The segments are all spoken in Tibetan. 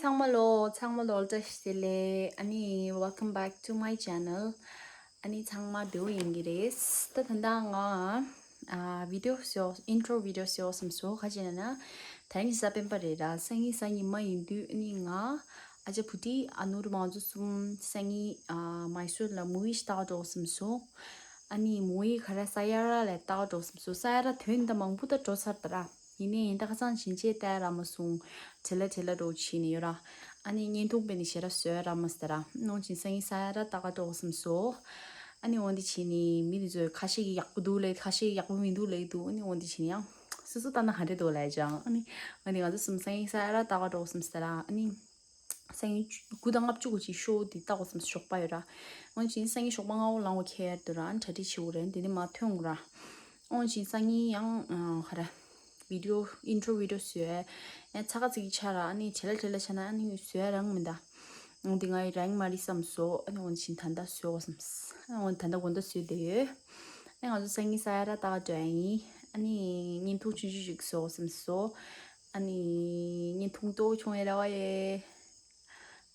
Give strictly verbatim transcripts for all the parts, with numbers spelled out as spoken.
ཚང་མ་ལོ་ཚང་མ་ལོ་བཀྲ་ཤིས་བདེ་ལེགས། ཨ་ནི་welcome back to my channel. ཨ་ནི་ཚང་མ་བདེ་པོ་ཡིན་གྱི་རེད། ད་ད་ལྟ་ང་ཨ་video ཞིག་intro video ཞིག་བཟོ་བསམ་སོང་། ག་ཅི་ཡིན་ན་ད་རིང་གཟའ་སྤེན་པ་རེད་ར། སང་ཉིན་གཟའ་ཉི་མ་ཡིན་དུས་ཨ་ནི་ང་ཨ་ཅག་བུ་ཊི་ཨ་ནུ་རུ་མ་ང་ཚོ་གསུམ་སང་ཉིན་ཨ་མའི་སོར་ལ་movie ཞིག་ལྟ་ག་འགྲོ་བསམ་སོང་། ཨ་ནི་movie ག་རེ་ས་ཡ་ར་ལ་ལྟ་ག་འགྲོ་བསམ་སོང་། ས་ཡ་ར་ཐོན་ད་མང་པོ་ད་འགྲོ་ཚར་ད་ར། ཡིན་ནའི་ཡིན་ད་ཁ་སང་ཕྱིན་ཆད་ལྟ་ར་མ་སོང་། བྲེལ་ལ་བྲེལ་ལ་འགྲོ་བྱས་ནས་ཡོད་ར། ཨ་ནི་བརྙན་ཐུང་དཔེ་ནས་ཞེ་དྲག་བཟོས་ར་མ་ཟེར་ར། ནང་བཞིན་སང་ཉིན་ས་ཡ་ར་ལྟ་ག་འགྲོ་བསམ་སོང་། ཨ་ནི་འོན་ཏེ་བྱས་ནས་མི་དེ་ཚོས་ཁ་ཤས་ཀྱིས་ཡག་པོ་འདུག་ལབ། ཁ་ཤས་ཀྱིས་ཡག་པོ་མི་འདུག་ལབ་འདུག་ཨ་ནི་འོན་ཏེ་བྱས་ནས་ཡང་སོ་སོ་ལྟ་ན་ག་འདྲ་འདུག་ལབ་ཅང་། ཨ་ནི་འོན་ཏེ་ང་ཚོ་གསུམ་སང་ཉིན་ས་ཡ་ར་ལྟ་ག་འགྲོ་བསམ་ཟེར་ར། ཨ་ནི་སང་ཉིན་དགུ་དང་ལྔ་བཅུ་གོ་གཅིག་ཤོ་དེ་ལྟ་དགོས་བསམ། ཞོགས་པ་ཡོད་ར། འོན་ཅིན་སང་ཉིན་ཞོགས་པ་སྔ་པོ་ལངས་པ་ཁེལ་འདུག་ར། ཨ་ནི་གྲ་སྒྲིག་བྱེད་དགོས་རེད། དེ་ནས་མར་ཐོན་དགོས་ར། འོན་ཅིན་སང་ཉིན་ཡང་ཨ་ག་རེ་video intro video བཟོས། ཨ་ཚ་ག་ཚིག་གི་ཆ་ར། ཨ་ནི་བྲེལ་ལ་བྲེལ་ལ་ཆ་ན་ཨ་ནི་བཟོས་རང་མི་འདའ། འོན་ཏེ་ང་ཡི་རང་མ་རེད་བསམ་སོང་། ཨ་ནི་འོན་ཅིན་ད་ལྟ་བཟོས་དགོས་བསམ། ཨ་འོན་ད་ལྟ་དགོང་དག་བཟོས་བསྡད་ཡོད། ཨ་ང་ཚོ་སང་ཉིན་ས་ཡ་ར་ལྟ་ག་འགྲོ་ཡ་ཡིན། ཨ་ནི་བརྙན་ཐུང་ཆུང་ཆུང་ཞིག་བཟོ་དགོས་བསམ་སོང་། ཨ་ནི་བརྙན་ཐུང་གཙོ་བོ་བྱུང་ཡ་ར་བ་ཡེ།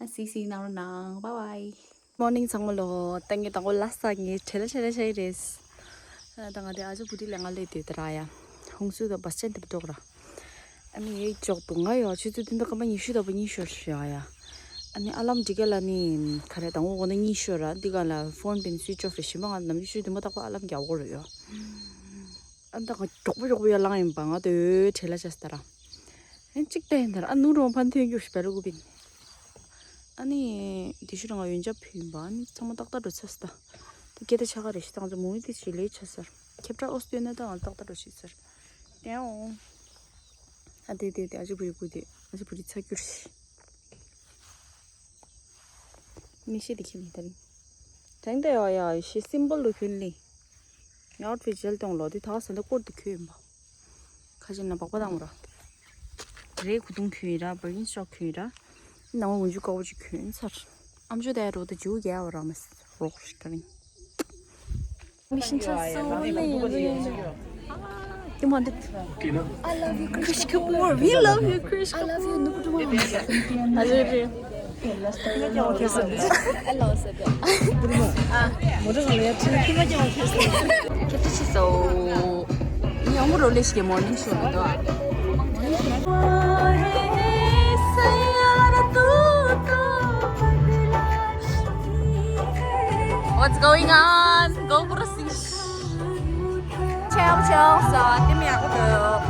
ཨ་སིག་སིག་ནང་རོ་ནང་། Bye bye. Morning ཚང་མ་ལོ། ད་ངས་དང་པོ་ལ་ས་ངས་བྲེལ་ལ་བྲེལ་ལ་བྱས་རེད། ཨ་ད་ང་དེ་ཨ་ཅག་བུ་ཊི་ལ་ང་སླེབས་དུས་ད་ར་ཡ། ཧུང་སུ་དང་བ་སི་ཅན་དེ་འགྲོགས་ར། ཨ་ནི་ཡེ་འགྲོགས་འདུག་ང་ཡ་ཆུ་ཚོད་བདུན་དང་སྐར་མ་ཉི་ཤུ་དང་པོ་གཉིས་ཤོར་ཤོར་ཡ། ཨ་ནི་ཨ་ལམ་འདི་ག་ལ་ནི་ག་རེ་དང་པོ་འོ་ན་གཉིས་ཤོར་ར། འདི་ག་ལ་ཕོན་བིན་སུའིཆ་ཨོཕ་རེད། གཞན་པ་ང་ནམ་རྒྱུན་ཆུ་ཚོད་བདུན་པ་དག་པ་ཨ་ལམ་རྒྱག་གོ་རེད་ཡོ། ཨ་ད་ང་མགྱོགས་པོ་མགྱོགས་པོ་ཡར་ལངས་ཡིན་པ། ང་དེ་བྲེལ་ལ་བྱས་ད་ར། ཨ་གཅིག་ལྟ་ཡིན་ད་ར། ཨ་ནུ་རོང་ཕན་ཐོན་རྒྱུ་ཞིག་བེ་རུ་གུ་བིན། ཨ་ནི་དེ་ཤུ་ར་ང་ཡོན་ཆབ་ཕུལ་ཡིན་པ། ཨ་ནི་ཚང་མ་ཏག་ཏག་འགྲོ་ཚར་སོང་ད། དེ་སྐད་ད་ཆ་ག་རེ་ཞིག་ད་ང་ཚོ་མུ་བི་དེ་ཞིག་ལས་ཆ་སར་ཁྱབ་བསྒྲགས་ཨོ་སྟོན་ན་ད་ང་ཏག་ཏག་འགྲོ་ཤི་སར། དེའང་ཨ་དེ་དེ་དེ་ཨ་ཅེ་བུ་རི་གུ་དེ་ཨ་ཅེ་བུ་རི་ཚ་གྱུར་ཤི། མི་ཤེས་དེ་ཁྱེད་མི་ད་རིང་། དྲན་དེ་ཡོ་ཡ་ཤི་སིམ་པལ་དུ་ཁྱོད་ལི། ངའི་ཨའུ་ཊི་ཕིཊ་ཇེལ་གཏོང་ལོ་དེ་ད་ས་འདི་སྐོར་དུ་ཁྱོད་ཡིན་པ། ཁ་ཅིག་ན་སྦག་པ་དང་ར། རེད་གུ་དུང་ཁྱོད་ཡིན་ར། བར་གིན་ཤོག་ཁྱོད་ཡིན་ར། ནང་འོན་ཇུ་ཀའོ་ཅིག་ཁྱོད་ཡིན་ཚར། ཨམ་ཅོ་དེ་རོ་དུ་ཇུ་རྒྱ་བ་ར་མ་རོག་ཤི་ཀ་རིང་། Mission success. Come on, I love you, Krish Kapoor. We love you, Krish Kapoor. I love you, Nuputuma. I love you. I love you. ཁྱེད་ཚོ་ཆི་སོ། ཡང་མོ་རོ་ལེ་ཤི་གེ་མོར་ནིང་ཤོ་ཡོད་དོ། What's going on? Go for a swim. ཆེའོ་ཆེའོ་ས་དེ་མི་ཡག་པོ་འདུག་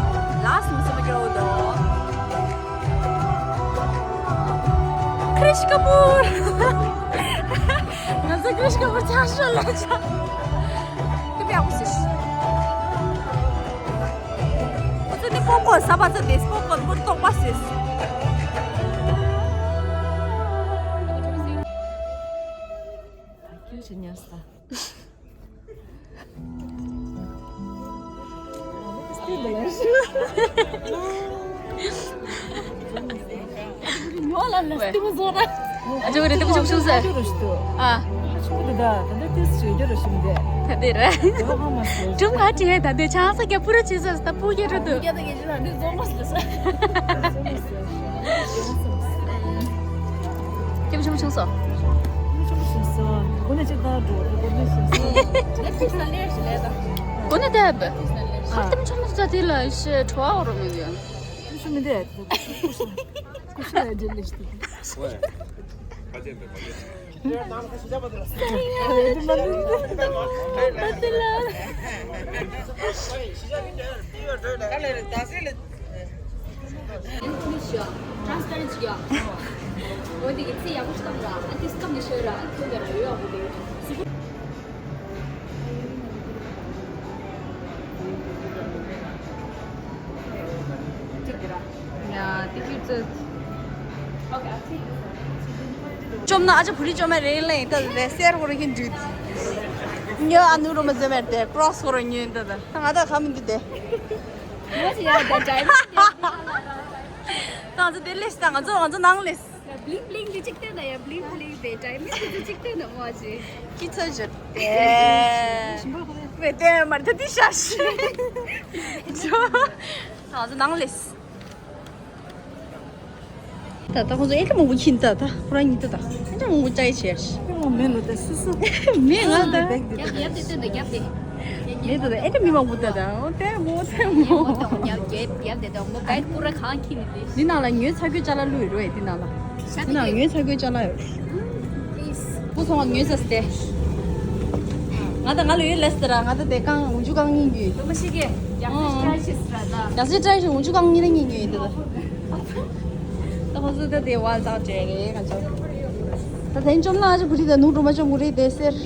ལགས་སུ་མི་སུ་མི་སྐྱོ་འདུག Krish Kapoor. ང་ཚོ་Krish Kapoor ཆགས་ཤོག་ལ་ཆགས། དེ་མི་ཡག་པོ་སུ་ཤི། ཁོ་ཚོ་ནི་པོབ་ཀོརན་ཟ་བ་ཚོ་དེ་པོབ་ཀོརན་པོ་ཏོག་པ་སུ་ཤི། ད་ཁྱོད་ཆེ་ཉར་ས། ཉོ་ལ་ལ་སྟེ་མོ་བཟོ་ར། ཨ་ཅོ་རེ་ཏེ་མོ་ཆུང་ཆུང་ཟེར། ཨ། ཆུང་དུ་ད་ད་ད་ཏེ་སུ་ཡོད་ར་ཞིམ་དེ། ད་དེ་ར། ཇོ་ཧ་མ་སུ། ཀྲུང་ཧ་ཅི་ཧེ་ད་དེ་ཆང་ས་རྒྱ་པུ་རུ་ཆི་ཟེར་ད་པུ་རྒྱ་རུ་དུ། རྒྱ་ད་རྒྱ་ཅི་ད་དེ་བཟོ་མ་སུ་ཟེར། ཀྱེ་མོ་ཆུང་ཆུང་སོ། ཆུང་ཆུང་སོ། གོ་ནས་ཅི་ད་འགྲོ་གོ་ནས་ཆུང་ཆུང་སོ། ལེ་ཕིས་ན་ལེ་ཞི་ལེ་ད། གོ་ནས་ད་བ། ཨ་ཏེ་མོ་ཆུང་ཆུང་ད་དེ་ལ་ཤི་ཁྲོ་བ་རོ་མི་ཡོད། ཆུང་ཆུང་མི་འདི། ཀུ་ཤུ་ལ་འཇལ་ལེ་ཞི། ཝེ། ཁ་ཅན་པེ་ཁ་ཅན། Transparent ཡ། འོ་འདི་གི་ཚེ་ཡག་པོ་ཞིག་བཏང་ར། ཨ་འདི་སྐམ་ནས་ཤོད་ར། ཨ་ཐོན་པའི་ར་ཡོད་ཡག་པོ་འདུག་ཡ་དེ་ཁྱོད་ཚོ། བཅོམ་ན་ཨ་ཅག་བུ་རི་བཅོམ་མ་རེད་ལེ། ད་རེ་སེར་ཧོ་རོ་ཧིན་འདུས། ཉོ་ཨ་ནུ་རོ་མ་ཟེར་མེར་ཏེ་ཀྲོས་ཧོ་རོ་ཉོས་ད་ད་ང་ད་ག་མི་འདུག་དེ། ང་ཚོ་ཡ་ད་ཇའི་མི་ད་ང་ཚོ་དེ་ལེས་ད་ང་ཚོ་ང་ཚོ་ནང་ལེས། ཡ་བླིང་བླིང་དེ་གཅིག་བལྟས་ན་ཡ་བླིང་བླིང་དེ་ཇའི་མི་དེ་གཅིག་བལྟས་ན་མ་ཇེ། ཁྱི་ཚོ་ཇོ། ཨེ། མེ་དེ་མར་ད་དེ་ཤ་ཤི། ཇོ། ང་ཚོ་ནང་ལེས། ད་ ད་ཁོང་ཚོ་ཨེ་ཀ་མང་པོ་ཁྱིན་ད་ད་ཁོ་རང་ཉིད་ད་ད་ཨེ་ཀ་མང་པོ་ཅའི་ཆེར་ཨེ་ཀ་མང་པོ་ད་སུ་སུ་མེད་ང་ད་རྒྱབ་རྒྱབ་དེ་ད་རྒྱབ་དེ་མེད་ད་ད་ཨེ་ཀ་མི་མང་པོ་ད་ད་ཨོ་ཏེ་མོ་ཏེ་མོ། རྒྱབ་རྒྱབ་རྒྱབ་དེ་ད་མོ་བེག་པུ་ར་གང་ཁྱིན་ནི་དེ། འདི་ནང་ལ་ཉོས་ཚ་གོས་ཅ་ལག་བླུགས་ཡོད་རེད། འདི་ནང་ལ་འདི་ནང་ཉོས་ཚ་གོས་ཅ་ལག་ཡོད། སྐུ་སོང་བ་ཉོས་ཚ་སྟེ། ང་ད་ང་ལ་ཡོད་ལས་ཟེར་ར་ང་ད་དེ་རྐང་འུ་ཆུ་རྐང་གཉིས་ཉོས། ལོ་མ་ཤི་གེ་རྒྱབ་སེ་ཅའི་ཆེ་ཟེར་ར་ད། རྒྱབ་སེ་ཅའི་ཆེ་འུ་ཆུ་རྐང་གཉིས་ལ་གཉིས་ཉོས་ཡོད་ད། ད་ཁོ་ཚོ་ད་དེ་བལ་ཙག་བྱས་རེད་ང་ཚོ། ད་དེ་འཇོམས་ལ་ཨ་ཅེ་བུ་རི་ད་ནུ་འགྲོ་མ་ཅོ་མུ་རེད་དེ་ཟེར།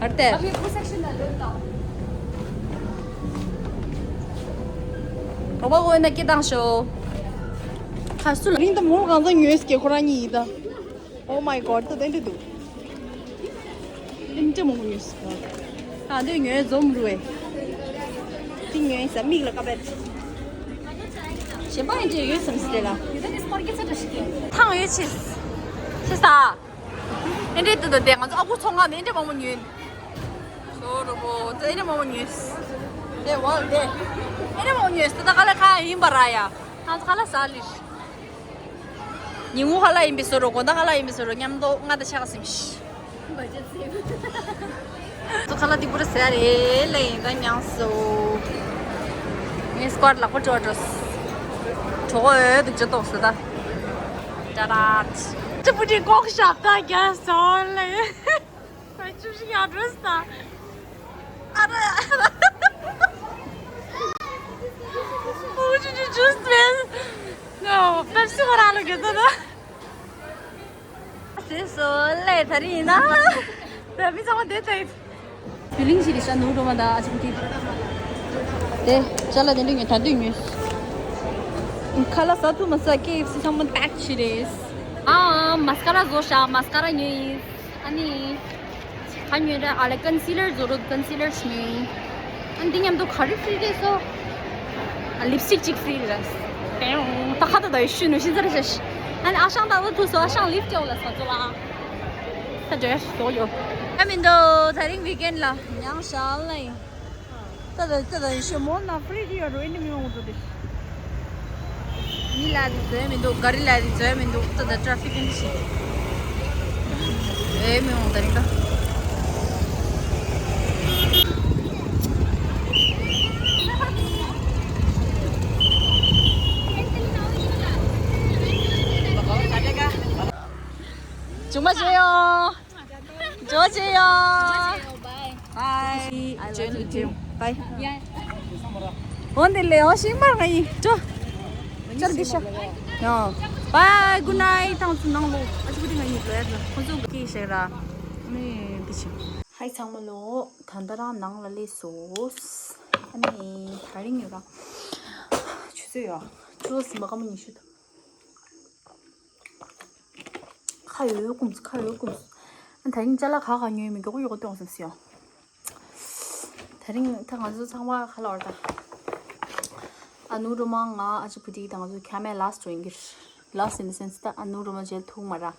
ཨར་ཏེ། རོགས་པ་འོ་ན་སྐད་བཏང་ཤོག་ཁ་སུ་ལ་རིང་དུ་མོ་གང་ཚ་ཉོས་སྐད་ཁོ་རང་གཉིས་ཡིན་ད། Oh my god ད་དེ་འདྲ་འདུག་དེ་འདྲ་མང་པོ་ཉོས་སོང་། ཨ་འདི་ཉོས་འཛོམས་རུ་ཨེ། དེ་ཉོས་ས་མིག་ལ་ཀ་པད། གཞན་པ་ཨེ་འདྲ་ཡོད་བསམ་སྲིད་ལ། ཐང་ཡོད་ཆེ། ཆེ་ས། ཨེ་འདྲ་འདུག་ད་དེ་ང་ཚོ་ཨ་ཁུ་ཚོང་ཁང་ནས་ཨེ་འདྲ་མང་པོ་ཉོས། ཤོ་རུ་པོ་ད་ཨེ་འདྲ་མང་པོ་ཉོས། དེ་ཝལ་དེ། ཨེ་འདྲ་མང་པོ་ཉོས་ད་ད་ག་ལ་ཁ་ཡིན་པ་ར་ཡ། ང་ཚོ་ག་ལ་ཟ་ལི། ཉིན་གུང་ཁ་ལག་ཡིན་པའི་བཟོ་འདྲ་དགོང་དག་ཁ་ལག་ཡིན་པའི་བཟོ་འདྲ་མཉམ་དུ་ང་དང་ཆ་ག་སིམ་ཤི། ཚོ་ཁ་ལག་དེ་པུ་ར་ཟེར་རེད་ལེ་ཡིན་ད་མྱངས་སོ། ངའི་སྐོར་ལག་པ་འགྲོ་འགྲོ། གྲོགས་འོད་དུ་ཇི་ཏོག་སོ་ད། ཏྲ་ར། ཅི་པུ་ཏི་ལྐོག་ཞབས་ད་རྒྱ་སོ་ལེ། ཁོས་ཅི་ཞིག་ཡར་འགྲོ་ས། ཨ་ར། ཨོ་ཅི་ཅི་ཇུས་མེད། ནོ་པེབ་སི་ཁོ་རང་ལ་དགོས་ད་ད། ཟེར་སོ་ལེ་ད་རིང་ཡིན་ན། ད་མི་ཚང་མ་བསྡད་ད་ཡིན། བི་ལིང་ཞིག་རེད་ཤག་ནུ་འགྲོ་མ་ད་ཨ་ཅི་པུ་ཏི། དེ་ཅ་ལག་དེ་འདྲ་ཉོས་ད་དུས་ཉོས། ཁ་ལག་ཟ་ཐུབ་མ་ཟ་ཀེ་ཨེཕ་སི་ཚང་མ་ཏག་ཆི་རེད། ཨ་ཨ་མ་སི་ཀ་ར་བཟོ་ཤག་མ་སི་ཀ་ར་ཉོས་ཡིན། ཨ་ནི། ག་ཉོས་ར་ཨ་ལེ་ཀོན་སི་ལར་བཟོ་རོགས་ཀོན་སི་ལར་ཞིག་ཉོས་ཡིན། ཨ་ནི་འདི་མཉམ་དུ་ག་རེ་ཧྥི་རི་རེད་སོ། ཨ་ལིབ་སི་ཊིག་ཅིག་ཧྥི་རི་རེད། ད་ཁ་ད་ད་ཡོད་ཤུ་ནུ་ཤིན་ཙར་ཤ་ཤ། ཨ་ནི་ཨ་ཞང་ད་ད་ཐུ་སོ་ཨ་ཞང་ལིབ་ཀྱོ་ལ་ས་ཚོ་ལ། ད་འདྲ་ཡོད་ཤུ་སོ་ཡོ། ཨ་མིན་དོ་ད་རིང་ཝིག་ཨེན་ལ་ཉང་ཞ་ལ་ཡིན། ད་ད་ད་ད་ཤོ་མོ་ན་ཧྥི་རི་ཡོད་རོ་ཨེ་འདྲ་མི་འོང་འགྲོ་དེ། མི་ལ་དེ་འཛོལ་མི་འདུག་ག་རི་ལ་དེ་འཛོལ་མི་འདུག་ད་ད་ཊ་ར་ཕིག་ཨེ་འདྲ་ཞིག་ཨེ་མི་འོང་ད་རིང་ད། ཇུ་མ་ཇེ་ཡོ། ཇོ་ཇེ་ཡོ། Bye. Bye. I love you too. Bye. Yeah. འོན་ཏེ་ལེ་འོ་ཤིང་མར་ང་ཡི་ཇོ། ཅར་དི་ཤ། ཡོ། Bye. Good night. ཐང་ཚུ་ནང་ལོ། ཨ་ཅི་བུ་དི་ང་ཡི་ལོ་ཡ་ཁོ་ཚོ་གི་ཤེ་ར། ནི་དི་ཤ། ཧའི་ཚང་མ་ལོ། ད་ལྟ་རང་ནང་ལ་སླེབས་སོ། ཨ་ནི་ད་རིང་ཡོད་ར། ཆུ་ཚོད་ཡོ། ཆུ་ཚོད་ཟིན་པ་སྐར་མ་ཉི་ཤུ་དང་། ཁ་ཡོད་ཀུམ་སུ་ཁ་ཡོད་ཀུམ་སུ། ཨ་ད་རིང་ཅ་ལག་ག་ག་ཉོས་མི་མགྱོགས་པོ་མགྱོགས་པོ་གཏོང་ཟེར་སི་ཡོ། ད་རིང་ད་ང་ཚོ་ཚང་མ་ཁ་ལ་བར་ད། ཨ་ནུ་རུ་མ་ང་ཨ་ཅི་བུ་ཏི་དང་ང་ཚོ་ཁ་མེ་ལ་སི་ཊི་ཡིན་གྱི། Last in the sense ད་ཨ་ནུ་རུ་མ་ཇེལ་ཐུག་མ་ར། ཨ་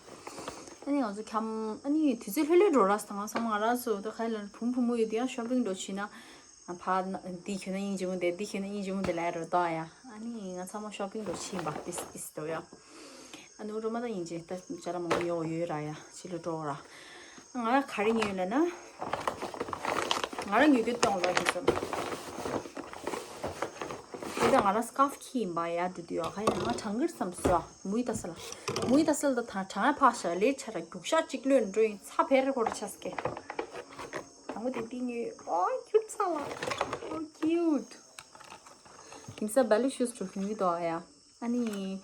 ནི་ང་ཚོ་ཁམ་ཨ་ནི་དུས་ཚོད་ལྷོད་ལྷོད་འགྲོ་ར་ས་ང་ཚང་མ་ང་ར་སུ་ད་ཁ་ལ་བུམ་བུ་མོ་ཡོད་དེ་ཡང་ཤོ་པིང་འགྲོ་ཕྱིན་ན། ཕ་ན་འདི་ཁྱོད་ན་ཡིན་གྱི་མོ་དེ་འདི་ཁྱོད་ན་ཡིན་གྱི་མོ་དེ་ལས་རོ་ཏོ་ཡ། ཨ་ནི་ང་ཚང་མ་ཤོ་པིང་རོ་ཕྱིན་པ་ཏིས་ཏིས་ཏོ་ཡ། ཨ་ནུ་རུ་མ་ད་ཡིན་གྱི་ད་ཅ་ལ་མང་ཉོ་ཡོད་ར་ཡ་ཕྱི་ལོ་འགྲོ་ར། ང་ར་ག་རེ་ཉོས་ལ་ན། ང་ར་ཉོ་གི་གཏོང་ལ་དེ་ཚོ། དེ་ད་ང་ར་སི་ཀར་ཕ་ཁྱི་ཡིན་པ་ཡ་འགྲོ་དུས་ཡ་ག་ཡ་ང་གྲང་གིར་བསམ་སོ་མུའི་ད་ས་ལ། མུའི་ད་ས་ལ་ད་གྲང་ཡ་ཕག་ཤ་ལེ་ཆ་ར་རྒྱུག་ཤ་གཅིག་ལོས་འགྲོ་ཡིན་ཚ་བེ་རེ་ཁོ་ར་ཆ་སྐད། དང་པོ་དེ་ཏིང་ངེ། Oh cute ས་ལ། Oh cute. དེང་སང་བེ་ལི་ཤུས་འགྲོ་གི་མི་འདུག་ཨ་ཡ། ཨ་ནི།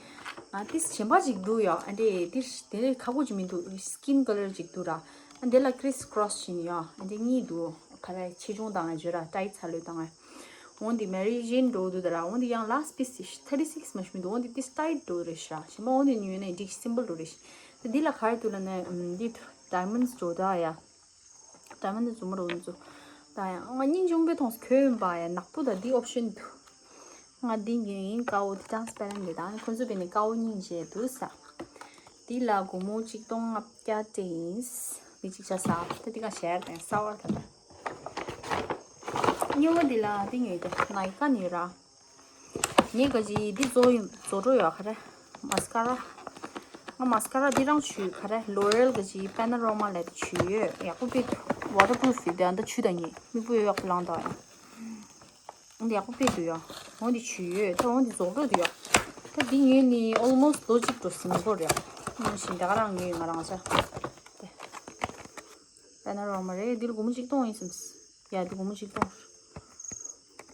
ང་ཏིས་གཞན་པ་ཅིག་འདུག་ཡ། ཨ་འདྲེ་ཏིས་དེ་ལས་ཁ་ཁུ་ཅིག་མི་འདུག་སི་ཀིན་ཀ་ལར་ཅིག་འདུག་ར། ཨ་འདྲེ་ལ་ཀྲིས་ཀྲོས་བྱིན་ཡ། ཨ་འདྲེ་གཉིས་འདུག་ག་རེ་ཆེ་ཆུང་དང་ང་བརྗོད་ར་ཏའིཊ་ཚ་ལོས་དང་ང་། འོན་ཏེ་མེ་རི་ཇེན་འགྲོ་འདུག་ད་ར། འོན་ཏེ་ཡང་ལ་སི་པིས་ཏི་ཐར་ཊི་སིགས་མ་ཞུ་མི་འདུག་འོན་ཏེ་ཏིས་ཏའིཊ་འགྲོ་རེད་ཤ། གཞན་པ་འོན་ཏེ་ཉོས་ན་འགྲིག་སིམ་པལ་འགྲོ་རེད་ཤ། ད་འདི་ལ་ག་རེ་འདུག་ལ་ན་འདི་ཌའི་མོན་ཌི་འགྲོ་ད་ཡ། ཌའི་མོན་ཌི་ཛུམ་རོ་འཛུ། ད་ཡང་ང་སྙིང་ཆུང་པའི་མཐོང་ཁྱོད་ཡིན་པ་ཡ་ནག་པོ་ད་འདི་ཨོབ་ཤན་འདུག་ང་འདི་ཉོས་ཡིན་ཀའོ་འདི་ཊ་རན་སི་པེ་རན་ཊི་འདི་དང་ཁོ་ཚོ་བས་ནི་ཀའོ་སྙིང་རྗེ་འདུག་ས། འདི་ལ་སྒོར་མོ་གཅིག་སྟོང་ལྔ་བརྒྱ་སྤྲད་ཡིན། མི་གཅིག་ཆ་ས། ད་འདི་ག་ཞེར་དང་ས་བར་ད་ད། གཉིས་པ་འདི་ལ་འདི་ཉོས་ཏེ་ནའི་ཀ་ནས་ར། ངས་ག་ཅི་འདི་བཟོ་ཡིན་བཟོ་འགྲོ་ཡོད་ག་རེ། མ་སི་ཀ་ར། ང་མ་སི་ཀ་ར་འདི་རང་བྱུས་ག་རེ་ལོ་རེལ་ག་ཅི་པེ་ན་རོ་མ་ལབ་དེ་བྱུས་ཡོད། ཡག་པོ་དཔེ་འདུག་ཝ་ཏར་པུ་རུ་ཕི་དེ་ཨ་འདི་བྱུས་དང་ཉེ་མིག་སྤུ་ཡོད་ཡག་པོ་ལངས་དང་ཡང་། འདི་ཡག་པོ་དཔེ་འདུག་ཡ། འོ་འདི་བྱུས་ཡོད། ད་འོ་འདི་རྫོགས་འགྲོ་འདུག་ཡ། ད་འདི་ཉོས་ནི་ཨོལ་མོ་སི་ལོ་གཅིག་འགྲོ་ཟིན་གོ་རེད། ཨ་ནི་ཞིང་ད་ག་རང་ཉོས་ང་རང་ཆ། དེ། པེ་ན་རོ་མ་རེད། འདི་ལ་སྒོར་མོ་གཅིག་སྟོང་ཡིན་སམ། ཡ་འདི་སྒོར་མོ་གཅིག་སྟོང་།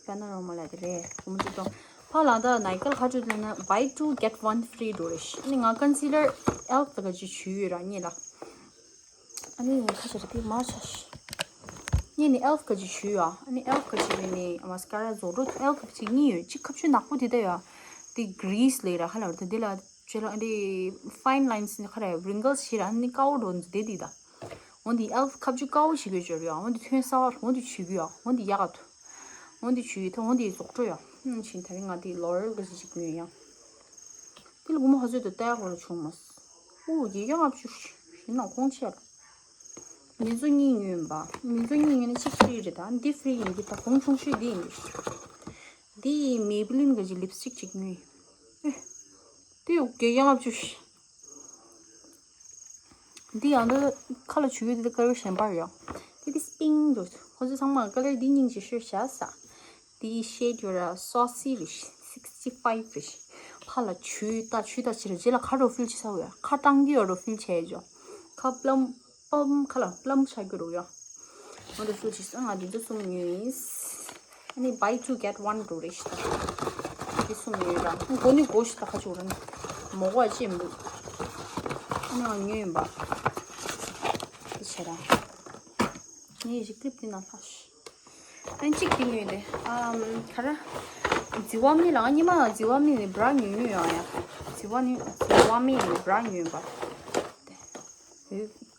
པེ་ན་རོ་མ་ལ་དེ་རེད། སྒོར་མོ་གཅིག་སྟོང་། ཕ་ལ་ད་ནའི་ཀ་ལ་ཁ་ཅིག་ལ་ན་buy two get one free འགྲོ་རེད། ཨ་ནི་ང་ཀོན་སི་ལར་ཨེལ་ཕ་ད་ག་ཅིག་བྱུས་ཡོད་ར་གཉིས་ལ། ཨ་ནི་ཁ་ཤས་རེ་དེ་མ་ཆ་ཤི། ངས་ནི་ཨེལ་ཕ་ག་ཅིག་བྱུས་ཡོད། ཨ་ནི་ཨེལ་ཕ་ག་ཅིག་ལས་ནི་མ་སི་ཀ་ར་རྫོགས་འགྲོ་ཨེལ་ཕ་ག་ཅིག་གཉིས་ཡོད། གཅིག་ཁ་ཆུ་ནག་པོ་དེ་ད་ཡོད། དེ་གྷི་རི་སི་ལས་ར་ཧ་ལ་བར་དེ་དེ་ལ་ཅེ་ལ་ཨ་འདི་ཕའིན་ལའིན་སི་ནི་ཁ་ར་རིང་གལ་སི་ཞིག་ར་ཨ་ནི་དཀར་པོ་འགྲོ་འདི་དེ་དེ་ད། འོ་འདི་ཨེལ་ཕ་ཁ་ཆུ་དཀར་པོ་ཞིག་ཡོད་ཅོར་ཡོད། འོ་འདི་ཐོན་ས་བ་འོ་འདི་བྱུས་གི་ཡོད། འོ་འདི་ཡག་ག་ཐུ། འོ་འདི་བྱུས་ཡོད་ད་འོ་འདི་རྫོགས་འགྲོ་ཡོད། ཨ་ནི་ཕྱིན་ད་རིང་ང་དེ་ལོ་རེལ་ག་ཅིག་ཅིག་ཉོས་ཡང་། དེ་ལ་སྒོར་མོ་ཧ་ཚོད་དུ་ལྟ་ཡག་གོ་ལ་བྱུང་མ་སོང་། ཨོ་བརྒྱད་བརྒྱ་ལྔ་བཅུ་ཞེ་ནང་ཁོང་ཆེ་ར། མི་ཚོ་གཉིས་ཉོས་ཡིན་པ། མི་ཚོ་གཉིས་ཉོས་ནས་གཅིག་ཧྥི་རི་རེད་ད། འདི་ཧྥི་རི་ཡིན་གྱི་ད་གོང་ཆུང་ཤོས་འདི་ཡིན་གྱི། འདི་ཡིན་མེ་བི་ལིན་གྱི་ལིབ་སི་ཊིག་ཅིག་ཉོས་ཡིན། ཨེ། འདི་བརྒྱད་བརྒྱ་ལྔ་བཅུ་ཞེ། འདི་ཡང་འདི་ཁ་ལ་བྱུག་ཡོད་འདི་ཀ་ལར་གཞན་པ་རེད་ཡ། འདི་འདི་སི་པིང་འདུག་ཁོ་ཚོ་ཚང་མ་ཀ་ལར་འདི་སྙིང་རྗེ་ཤོས་བྱ་ས། འདི་ཤེ་ཌི་ཡོད་ར་སོ་སི་རེད། sixty five རེད། ཕ་ལ་ཆུ་ད་ཆུ་ད་ཕྱི་ར་རྗེས་ལ་ཁ་རོ་ཕིལ་བྱེད་ས་འོ་ཡ། ཁ་གྲང་གི་ཡོད་རོ་ཕིལ་བྱས་ཡོད། ཁ་པླམ་པམ་ཁ་ལ་པླམ་ཆགས་རྒྱུ་རོ་ཡ། ང་ད་ཤུ་ཅིག་སོང་ང་འདི་ཚོ་གསུམ་ཉོས་ཡིན། ཨ་ནི་buy two get one འགྲོ་རེད་ཤི་ད། འདི་གསུམ་ཉོས་ར། མགོ་ནི་མགོ་ཤི་ད་ཁ་ཆུ་ར་ནི། མོ་གོ་ཨ་ཅེ་མི་འདུག་ཨ་ནི་ང་ཉོས་ཡིན་པ། འདི་བྱས་ར། ངས་ཞིག་ཀླིབ་འདི་ན་ལྷག་ཤི། ཨན་གཅིག་གི་ཉོས་ཏེ། ཨམ་ག་ར། ཛི་ཝ་མི་ལ་ང་ཉི་མ་ཛི་ཝ་མི་ནི་བྲ་ཉོས་ཉོས་ཡོང་ཡ། ཛི་ཝ་ནི་ཛི་ཝ་མི་ནི་བྲ་ཉོས་པ།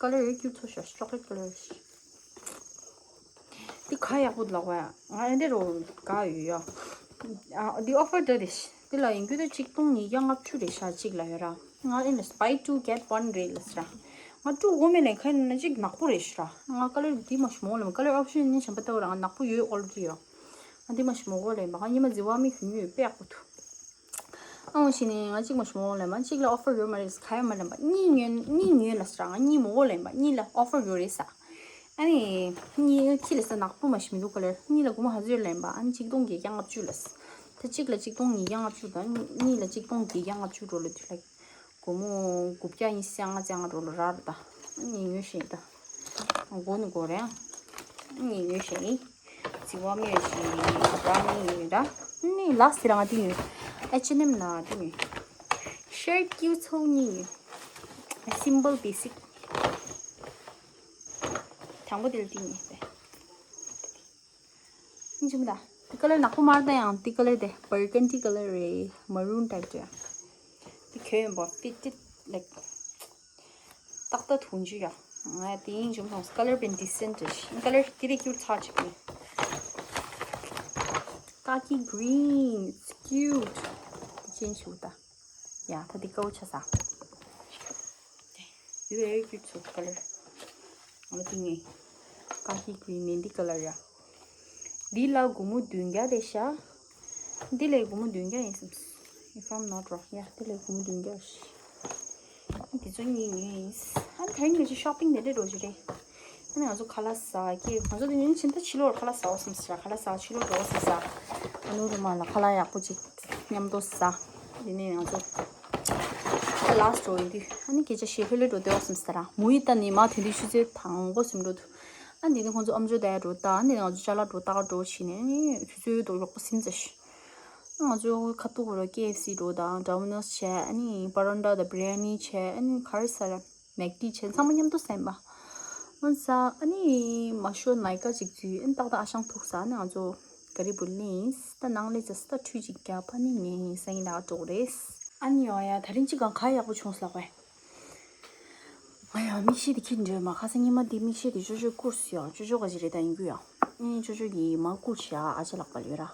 ཀ་ལར་རེ་ཀྱུ་ཐོ་ཤ་ཅོག་ལེ་ཊི་ཀ་ལར། འདི་ཁ་ཡག་པོ་ལག་པ་ཡ། ང་འདི་རོ་དགའ་ཡོད་ཡ། ཨ་འདི་ཨོ་ཕར་འདི་རེད། འདི་ལ་ཡིན་རྒྱུ་ད་གཅིག་སྟོང་ཉིས་བརྒྱ་ལྔ་བཅུ་རེད་ཤག་གཅིག་ལ་ཡོད་ར། ང་ཨེ་ལས་buy two get one རེད་ལ་ཟེར། ང་ཀྲུ་འོ་མེད་ལས་ཁ་ན་གཅིག་ནག་པོ་རེད་ཤི་ར། ང་ཀ་ལར་འདི་མ་ཤི་མོ་ལ་ཀ་ལར་ཨོབ་ཤན་ནི་བྱམས་པ་ལྟ་བུ་ར་ང་ནག་པོ་ཡོད་ཨོ་ལ་རེ་ཡོད། ང་འདི་མ་ཤི་མོ་གོ་ལས་མ་ང་ཉི་མ་ཛི་ཝ་མི་ཁུ་ཉུས་དཔེ་ཡག་པོ་ཐུ། ཨ་འོ་ཤི་ནི་ང་གཅིག་མ་ཤི་མོ་ལས་མ་གཅིག་ལ་ཨོ་ཕར་ཡོད་མ་རེད་ཁ་ཡ་མ་ལས་མ་གཉིས་ཉོས་གཉིས་ཉོས་ལ་ཟེར། ང་གཉིས་མོ་གོ་ལས་མ་གཉིས་ལ་ཨོ་ཕར་ཡོད་རེད་ས། ཨ་ནི། གཉིས་ཁྱི་ལ་ས་ནག་པོ་མ་ཤི་མི་འདུག་ག་ལེར་གཉིས་ལ་སྒོར་མོ་ཧ་ཟོས་ལེན་པ་ཨ་ནི་གཅིག་སྟོང་བརྒྱད་བརྒྱ་ལྔ་བཅུ་ལ་ས། ད་གཅིག་ལ་གཅིག་སྟོང་ཉིས་བརྒྱ་ལྔ་བཅུ་དང་གཉིས་ལ་གཅིག་སྟོང་བརྒྱད་བརྒྱ་ལྔ་བཅུ་འགྲོ་ལ་དུས་ལ། སྒོར་མོ་དགུ་བརྒྱ་ཡིན་བརྒྱ་ལྔ་བརྒྱ་ལྔ་འགྲོ་ལ་རག་རེད་ད། ཨ་ནི་ཉོས་ཤེས་ད། སྒོ་ནི་སྒོ་རེད་ཨ། ཨ་ནི་ཉོས་ཤེས་ཡིན། ཛི་ཝ་མེ་ཞིག་རག་ནི་ཡིན་ར། ཨ་ནི་ལ་སི་རང་དེ་ཉོས། ཨེཆ་ཨེན་ཨེམ་ན་དེ་ཉོས། ཤར་ཀྱུ་ཚོ་གཉིས་ཉོས། སིམ་པལ་བེ་སིག་དང་པོ་དེ་ལ་ཏིག་ཉེ་སྟེ། ཨིན་ཅི་མི་ད། དེ་ཀ་ལར་ནག་པོ་མར་ད་ཡང་དེ་ཀ་ལར་དེ་བར་གན་ཌི་ཀ་ལར་རེད། མ་རུན་ཊའིབ་དེ་ཡང་། དེ་གྱོན་ཡོད་པ་ཕིཊ་ཊེཌ་ལའིཀ་ཏག་ཏག་ཐུང་ཅིག་ཡ། ང་དེ་ཨིན་ཅི་མི་མཐོང་། ཀ་ལར་བན་ཌི་སེན་ཊི་ཀ་ལར་དེ་རེ་ཀྱུ་ཊི་ཚ་ཅིག་ནི། ཀ་ཀི་གྷི་རིན། It's cute. དེ་ཅན་ཞིག་ད། ཡ་ད་དེ་ཀའོ་ཆ་ས། དེ་very cute so color. ཨ་དེ་ངའི་ཀ་ཧི་གྷི་རིན་མིན་འདི་ཀ་ལར་ཡ། འདི་ལ་སྒོར་མོ་བདུན་བརྒྱ་རེད་ཤག་འདི་ལས་སྒོར་མོ་བདུན་བརྒྱ་ཡིན་སམ། If I'm not wrong. ཡ་འདི་ལས་སྒོར་མོ་བདུན་བརྒྱ་ཞིག་འདི་ཚོ་གཉིས་ངའི་ཡིན། ཨ་ནི་ད་རིང་ང་ཚོ་ཤོ་པིང་དེ་འདྲ་འགྲོ་རྒྱུ་རེད། ཨ་ནི་ང་ཚོ་ཁ་ལག་ཟ་གི་ང་ཚོ་དེ་ནས་ཕྱིན་ད་ཕྱི་ལོགས་ཁ་ལག་ཟ་འོ་སམ་ཟེར། ཁ་ལག་ཟ་ཕྱི་ལོགས་འགྲོ་འོ་སམ་ཟ། ཨ་ནུ་རུ་མ་ལ་ཁ་ལག་ཡག་པོ་ཅིག་མཉམ་དུ་ཟ། དེ་ནས་ང་ཚོ་ཁ་ལག་འགྲོ་ཡིན་དུས་ཨ་ནི་སྐད་ཆ་བཤད་ལྷོད་ལྷོད་འགྲོ་བསྡད་འོ་སམ་ཟེར། མུ་ཡི་ད་ནི་མ་དེ་དུས་ཆུ་ཚོད་དང་པོ་སེམས་འགྲོ་འདུག་ཨ་ནི་དེ་ནས་ཁོང་ཚོ་ཨམ་ཅོག་བསྡད་འགྲོ་ད་ཨ་ནི་ང་ཚོ་ཅ་ལག་འགྲོ་ཏག་འགྲོ་བྱས་ནས་ཨ་ནི་ཆུ་ཚོད་དུ་ཡག་པོ་སེམས་ཙམ་ཞིག་ང་ཚོ་ཁ་ཐུག་ར་ཀེ་ཨེཕ་སི་འགྲོ་དང་ཌོ་མི་ནོས་བྱས། ཨ་ནི་པ་རོན་ཊ་དང་བི་རི་ཡ་ནི་བྱས། ཨ་ནི་ག་རེ་ཟ་ར་མེག་ཌི་བྱས། ཚང་མ་མཉམ་དུ་ཟ་ཡིན་པ། ཨ་ཟ། ཨ་ནི་མ་ཤོ་ནའི་ཀ་ཅིག་འཛུལ། ཨ་ནི་ཏག་ཏག་ཨ་ཞང་ཐུག་ཟ། ཨ་ནི་ང་ཚོ་ག་རི་བུ་ལིན་ད་ནང་ལས་ཙ་ད་ཁྲུས་ཅིག་བརྒྱབ། ཨ་ནི་ངའི་སང་ཉིན་ལ་འགྲོ་རེད། ཨ་ནི་ཡོང་ཡ་ད་རིང་ཅིག་གང་ག་ཡག་པོ་བྱུང་སོང་ལགས། ང་ཡང་མིག་ཤེལ་དེ་ཁྱེར་འགྲོ་མ་ཁ་སང་ཉི་མ་དེ་མིག་ཤེལ་དེ་ཅོ་ཅོ་བསྐུར་སོང་ཡ། ཅོ་ཅོ་ག་ཅི་རེད་ད་ཡིན་རྒྱུ་ཡ། ཨ་ནི་ཅོ་ཅོ་གིས་མ་བསྐུར་བྱས་ཨ་ཅག་ལག་པ་ལ་ཡོད་ར།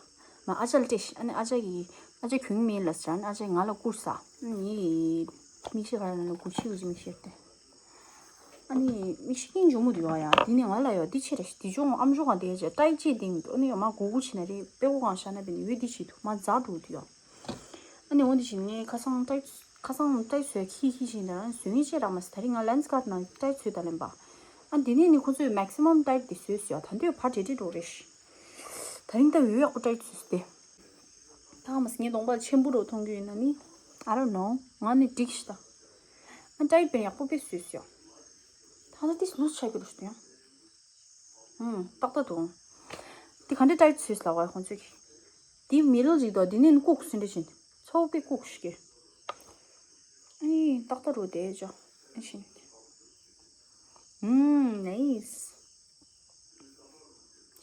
མ་ཨ་ཅག་ལ་སྤྲད་ཤི། ཨ་ནི་ཨ་ཅག་གིས་ཨ་ཅག་གྱོན་མེད་ལ་ཟེར། ཨ་ནི་ཨ་ཅག་ང་ལ་བསྐུར་ས། ཨ་ནི་མིག་ཤེལ་ག་རེ་ལ་གུ་ཆི་གུ་ཆི་མིག་ཤེལ་དེ། ཨ་ནི་མིག་ཤེལ་གྱིན་འཇོག་མུ་དུ་ཡོ་ཡ། དེ་ནས་ང་ལ་ཡོ་དེ་ཆེ་རེ་ཞིག་དེ་ཅུང་ཨམ་ཅོག་གང་དེ་ཅེ་ཏའི་ཅེ་དེང་དུ་ཨ་ནི་ཡོ་མ་གུ་གུ་ཆེ་ན་རེ་པེ་གོ་གང་ཤ་ན་པེ་ནི་ཡོད་དེ་ཆེ་དུ་མ་ཛ་དུ་དུ་ཡོ། ཨ་ནི་འོ་དེ་བཞིན་ངས་ཁ་སང་ཏའི་ཁ་སང་ཏའི་ཚོས་ཁི་ཁི་བཞིན་དུ་བཟོ་ངེས་ཅེ་ར་མ་སི་ད་རིང་ང་ལན་སི་ཀར་ནང་ཏའི་ཚོས་ད་ལེན་པ། ཨ་དེ་ནས་ནི་ཁོ་ཚོས་མེག་སི་མམ་ཏའི་དེ་བཟོས་སོ་ཡ། ད་འདོད་ཕ་འདྲེ་འདྲེ་འགྲོ་རེ་ཞིག་ད་རིང་ད་འོས་ཡག་པོ་ཏའི་ཚོས་སྟེ། ད་མ་སི་ངས་གདོང་པ་ཆེན་པོ་རོ་མཐོང་རྒྱུ་ཡིན་ན་ནི། I don't know. ང་ནི་འགྲིག་ཤི་ད། ཨ་ཏའི་པེ་ཡག་པོ་པེ་བཟོས་སོ་ཡ། ད་ལྟ་ཏིས་ལུས་ཆགས་ཀྱི་རུ་ཞུ་ཡང་། ཨུམ། ཏག་ཏག་འདུག་དེ་ག་འདྲ་ཏའིཊ་བཟོས་ལབ་པ་ཁོང་ཚོས་ཀྱིས། དེ་མི་རལ་ཅིག་དང་དེ་ནས་ནི་ལྐུགས་སུ་འདྲ་ཕྱིན། ཚོགས་པའི་ལྐུགས་ཤིག་ཨེ་ཏག་ཏག་རུ་དེ་ཅོ། ཨེ་ཕྱིན། ཨུམ། ནའིས།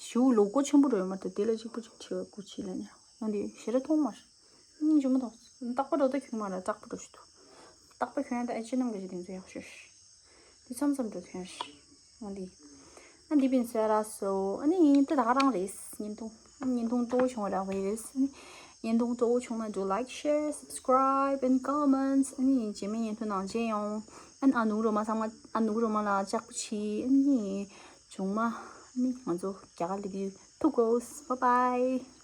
ཞུ་ལོ་གོ་ཆེན་པོ་རེད་མ་གཏོགས་དེ་ལ་གཅིག་པུ་གཅིག་ཁྲི་བ་སྐུ་ཕྱིས་ལ་ཉ་ཡང་དེ་ཞེ་ར་མཐོང་མ་རེད། སྙིང་རྗེ་མོ་དང་རྟག་པར་འགྲོ་ད་ཁྱུང་མ་ར་རྟག་པར་འགྲོ་ཞུ་དུ། རྟག་པར་ཁྱོད་ཡང་ད་ཨེ་ཅི་ནམ་ག་ཞིག་དེ་ཚོ་ཡག་ཤོས་ཤིག་དེ་མཚམས་མཚམས་འགྲོ་ཐོན་ཤིག་འོ་འདི། ཨ་འདི་པིན་སོ་ར་སོ། ཨ་ནི་དེ་ད་ག་རང་རེད། བརྙན་ཐུང་། ཨ་བརྙན་ཐུང་སྤྲོ་བོ་བྱུང་བ་རག་པ་རེད། ཨ་ནི་བརྙན་ཐུང་སྤྲོ་བོ་བྱུང་ན་do like, share, subscribe and comments. ཨ་ནི་རྗེས་མའི་བརྙན་ཐུང་ནང་མཇལ་ཡོང་། ཨ་ནི་ཨ་ནུ་རོ་མ་ཚང་མ་ཨ་ནུ་རོ་མ་ལ་ལྕགས་པོ་ཆེ། ཨ་ནི་བྱུང་མ། ཨ་ནི་ང་ཚོ་རྒྱ་གར་ལི་བི་ཐུག་གོ། Bye bye.